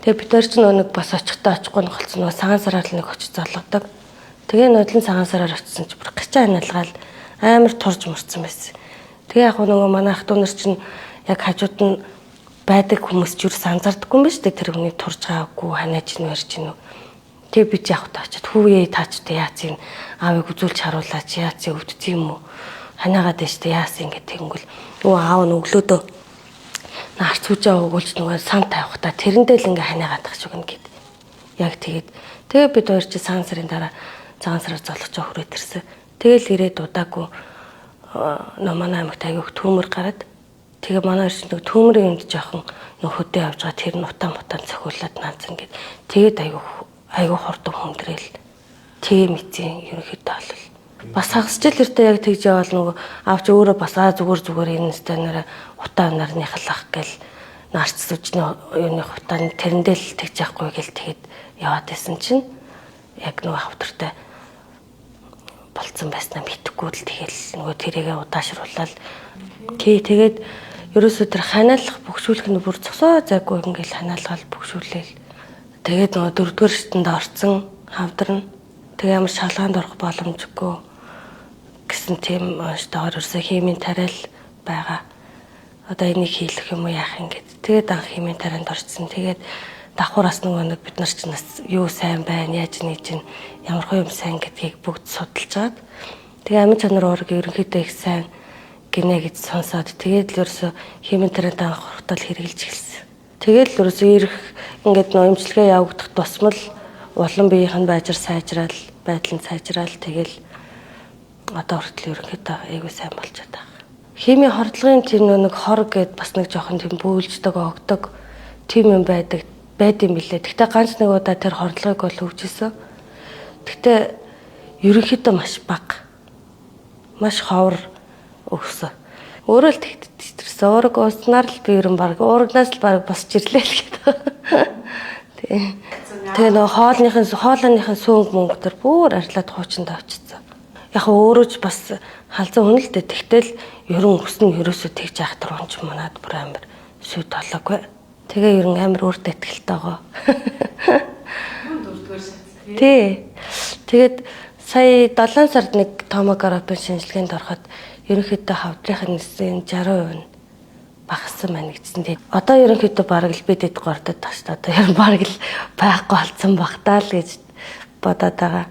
Тэгээ бид нар ч нөгөө нэг бас очихтой очихгүй нэг болсон, нөгөө цагаан сараар л нэг очиж золгодог. Тэгээ нодлон цагаан сараар очисон чи бүр гачаа ханиалгаал амар турж мурцсан байсан. Тэгээ яг нөгөө манай ах дүү нар чинь яг хажууд нь байдаг хүмүүс ч юус анзаардаггүй юм ба шүү дээ. Тэр хүний турж байгаагүй ханиач нь барьж гинүү. Тэгээ би ч яг та очиад хүүе таач та яац юм аавыг үзүүлж харуулаач, яац юм өвдсөн юм уу? Ханаагаад байж та яасан ингэ тэгэнгүүл нөгөө аав нь өглөөдөө нарц хүжээ угуулж нөгөө сан тавихтаа тэрэндээ л ингээ ханаагаад тах шиг гэд. Яг тэгээд тэгээ бид хоёр чи цагаан сарын дараа цагаан сараар золгочоо хүрээд ирсэн. Тэгэл ирээд удаагүй нөө манай аймагт аягүй төмөр гараад тэгээ манай хоёр чинь төмөрийн юмд жоохон нөх хөдөө явж байгаа, тэр нь утаа мутаан цохиулаад нааз ингээд тэгээд аягүй хурдан хүндрэл тэгээ мэдсэн ерөнхийдөө бол бас хагас жил эртээ яг тэгж яваал нөгөө авч өөрөө бас аа зүгээр зүгээр энэ станараа утаа нарныхлах гэл нарц сүжний юуны утааны тэрэндээ л тэгж яахгүй гэл тэгээд яваад байсан чинь яг нөгөө хавдартай болцсон байснаа мэдэхгүй л тэгэл нөгөө тэрийгэ удаашруулаад тий тэгээд ерөөсөө тэр ханиалах бөгшүүлэх нь бүр цосоо зайгүй ингээл ханиалгаал бөгшүүлээл тэгээд нөгөө дөрөвдүгээр шатанд орцсон хавдарна. Тэгээ ямар шалгаанд орох боломжгүй гэсэн тийм унштайгаар ерөөсөө химийн тариал байгаа. Одоо энийг хийлэх юм уу яах юм гэд. Тэгээд анх химийн тарианд орсон. Тэгээд давхар бас нөгөө нэг бид нар ч бас юу сайн байна, яаж нээж чинь ямар хөө юм сайн гэдгийг бүгд судалж агаад тэгээ амин чанар уураг ерөнхийдөө их сайн гинэ гэж сонсоод тэгээд л ерөөсөө химийн тарианд анх орохдоо л хэрэгжилж эхэлсэн. Тэгээд л ерөөсөө ирэх ингээд нөө эмчилгээ явагдах тусмал улам биеийнх нь байжар сайжраал, байдал нь сайжраал тэгэл одоо хүртэл ерөнхийдөө айгүй сайн болчиход байгаа. Химийн хордлогын тэр нэг хор гэд бас нэг жоохон тийм бөөлждөг, огдог тийм юм байдаг байд юм билээ. Гэхдээ ганц нэг удаа тэр хордлогыг бол хөгжижсэн. Гэхдээ ерөнхийдөө маш бага. Маш ховор өгсөн. Өөрөө л тэгтэж тэрсэн. Уураг ууснаар л би ерөн баг уурагнаас л баг босч ирлээ л гэдэг. Тий. Тэгээ нөгөө хоолойныхын сүүнг мөнгө төр бүр арилаад хуучинд авчицсан. Яг өөрөө ч бас халзан хүн л дээ. Тэгтэл ерөн өсөн ерөөсөө тэгж яах төр унж мунаад бүр амар сүй толоогүй. Тэгээ ерөн амар өөртөө ихтэй байгаа. Дөрөвдүгээр шат. Тий. Тэгээд сая 7 сард нэг томографийн шинжилгээнд ороход ерөнхийдөө хавдрын нисийн 60% нь багассан байна гэсэн. Тэгээд одоо ерөнхийдөө бараг л бид эд гордод таш. Одоо ер нь бараг л байхгүй болсон бах таа л гэж бодоод байгаа.